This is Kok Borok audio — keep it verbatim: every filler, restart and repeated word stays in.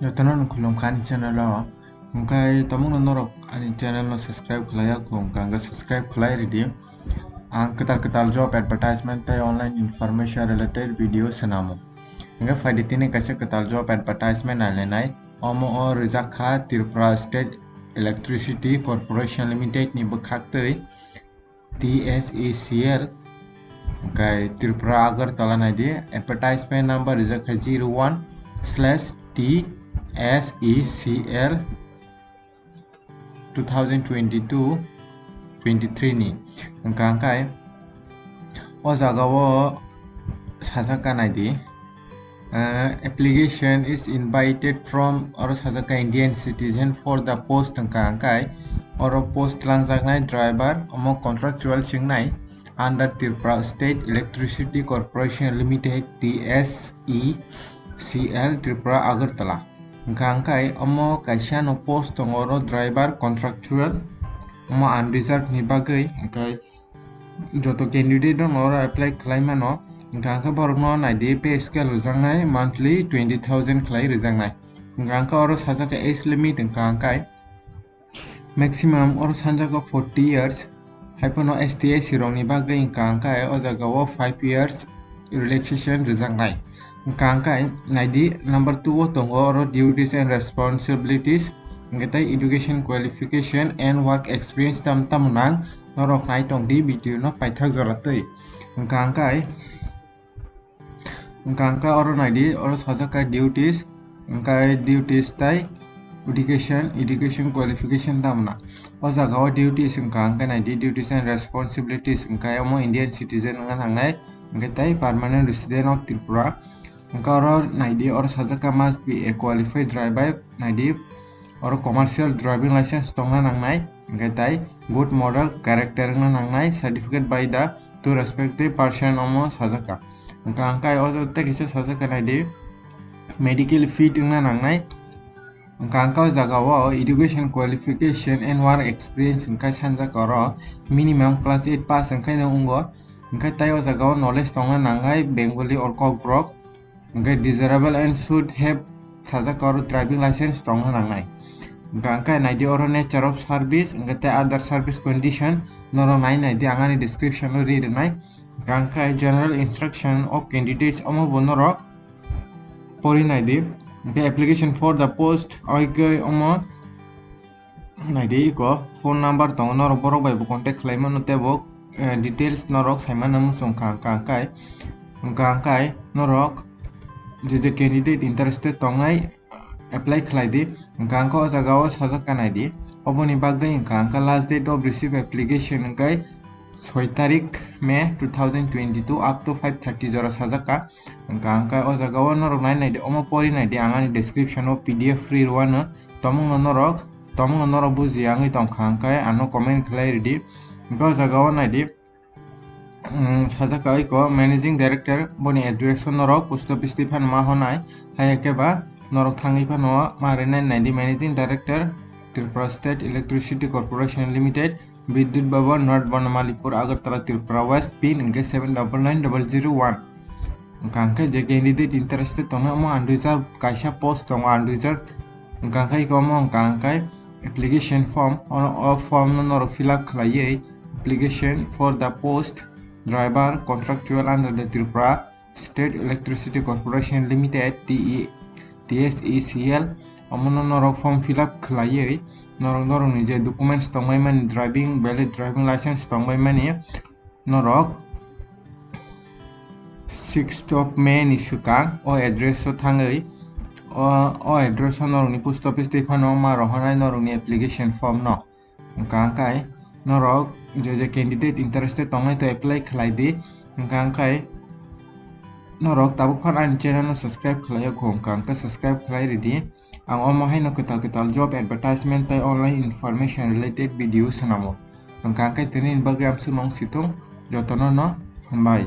Jotono no khulumkha ani channel o. Hwnkhe tabukno norok ani channel no subscribe khlai ya kho, hwnkhe ang subscribe khlai ridi. Ang kwtal kwtal job advertisement tei online information related video swnamo. Hwnkhe phaidi tini kaisa kwtal job advertisement nailainai. Omo o rijak kha Tripura State Electricity Corporation Limited ni bwkhaktwi T S E C L, hwnkhe Tripura Agartala naidi, advertisement number rijak kha zero one slash T S E C L two thousand twenty-two twenty-three ni. Hwnkha hwnkhe o jaga o sajak kha naidi, uh, application is invited from, oro sajak kha Indian citizen for the post hwnkha hwnkhe oro post langjaknai driver, omo contractual chingnai under Tripura State Electricity Corporation Limited, T S E C L, Tripura Agartala. Hwnkha hwnkhe omo kaisa no post tongo oro driver contractual, omo unreserved ni bagwi, hwnkhe joto candidate rok no oro apply khlai mano. Hwnkha hwnkhe borok no naidi pay scale rwjaknai monthly twenty thousand khlai rwjaknai. Hwnkha hwnkhe oro sajak kha age limit hwnkha hwnkhe maximum oro sanjago forty years, hai phano S T S C rokni bagwi hwnkha hwnkhe o jaga o five years relaxation rwjaknai. Hwnkha hwnkhe naidi number two o tongo oro duties and responsibilities, hwnkhe tei education qualification and work experience tam tamo nang norok nai tong di video no paithak jora twi. Hwnkha hwnkhe Hwnkha hwnkhe oro naidi, oro sajak kha duties, hwnkhe duties tei education, education qualification tamna. O jaga o duties hwnkha hwnkhe naidi, duties and responsibilities hwnkhe omo Indian citizen wngna nangnai, hwnkhe tei permanent resident of Tripura. Hwnkhe oro naidi, oro sajak kha must be a qualified driver, naidi, oro commercial driving license tongna nangnai, hwnkhe tei good moral character wngna nangnai, certificate by the two respective person omo sajak kha. Hwnkha hwnkhe o tei kisa sajak kha naidi, medical fit wngna nangnai. Hwnkha hwnkhe o jaga o education qualification and work experience hwnkhe sanjak oro minimum class eight pass hwnkhe no wngo. Hwnkhe tei o jaga o knowledge tongna nangnai Bengali or Kokborok. Hwnkhe desirable and should have sajak oro driving license tongna nangnai. Hwnkha hwnkhe naidi oro nature of service, hwnkhe tei other service condition norok nai naidi ang ani description o ri rwnai. Hwnkha hwnkhe general instruction of candidates omo bo norok pori naidi. Hwnkhe application for the post, oike omo naidi iko phone number tongo, norok borok bai bo contact khlai mano tei bo, eh, details norok sai mano muchung kha, hwnkha hwnkhe, hwnkha hwnkhe norok je je candidate interested tongnai, apply khlai di. Hwnkha hwnkhe o jaga o sajak kha naidi, oboni bagwi hwnkha hwnkhe last date of receive application hwnkhe soi tarik May two thousand twenty-two up to five thirty jora sajak kha. Hwnkha hwnkhe o jaga o norok nai naidi, omo pori naidi, ang ani description o P D F free rwano. Tomungno norok, tomungno norok buji wngwi tongkha hwnkhe ano comment khlai ridi. Hwnkhe o jaga o naidi, mm, sajak kha iko managing director, boni address o norok post office twi phano ma honai, hai khe ba norok thangwi phano ma rinai naidi, managing director, Tripura State Electricity Corporation Limited, Bidyut Bhavan, North Banamalipur, Agartala, Tripura, West, pin hwnkhe seven double nine double zero one. Hwnkha hwnkhe je candidate interested tongnai, omo unreserved kaisa post tongo, unreserved. Hwnkha hwnkhe iko omo hwnkha hwnkhe application form, o, o form no norok fill up khlaiwi application for the post driver contractual under the Tripura State Electricity Corporation Limited, T E, T S E C L, omono norok form fill up khlaiwi norok norokni je documents tongbaimani, driving, valid driving license tongbaimani, norok sixth of May ni swkang o address o thangwi o, o address o norokni post office twi phano ma rohornai norokni application form no. Hwnkha hwnkhe norok je je candidate interested tongnai to apply khlai di. Hwnkha hwnkhe norok tabuk phano ani channel no subscribe khlai ya kho, hwnkha hwnkhe subscribe khlai ridi. Ang omo haino kwtal kwtal job advertisement tei online information related video swnamo. Hwnkha hwnkhe tini ni bagwi amsuk nong situng, jotono no hambai.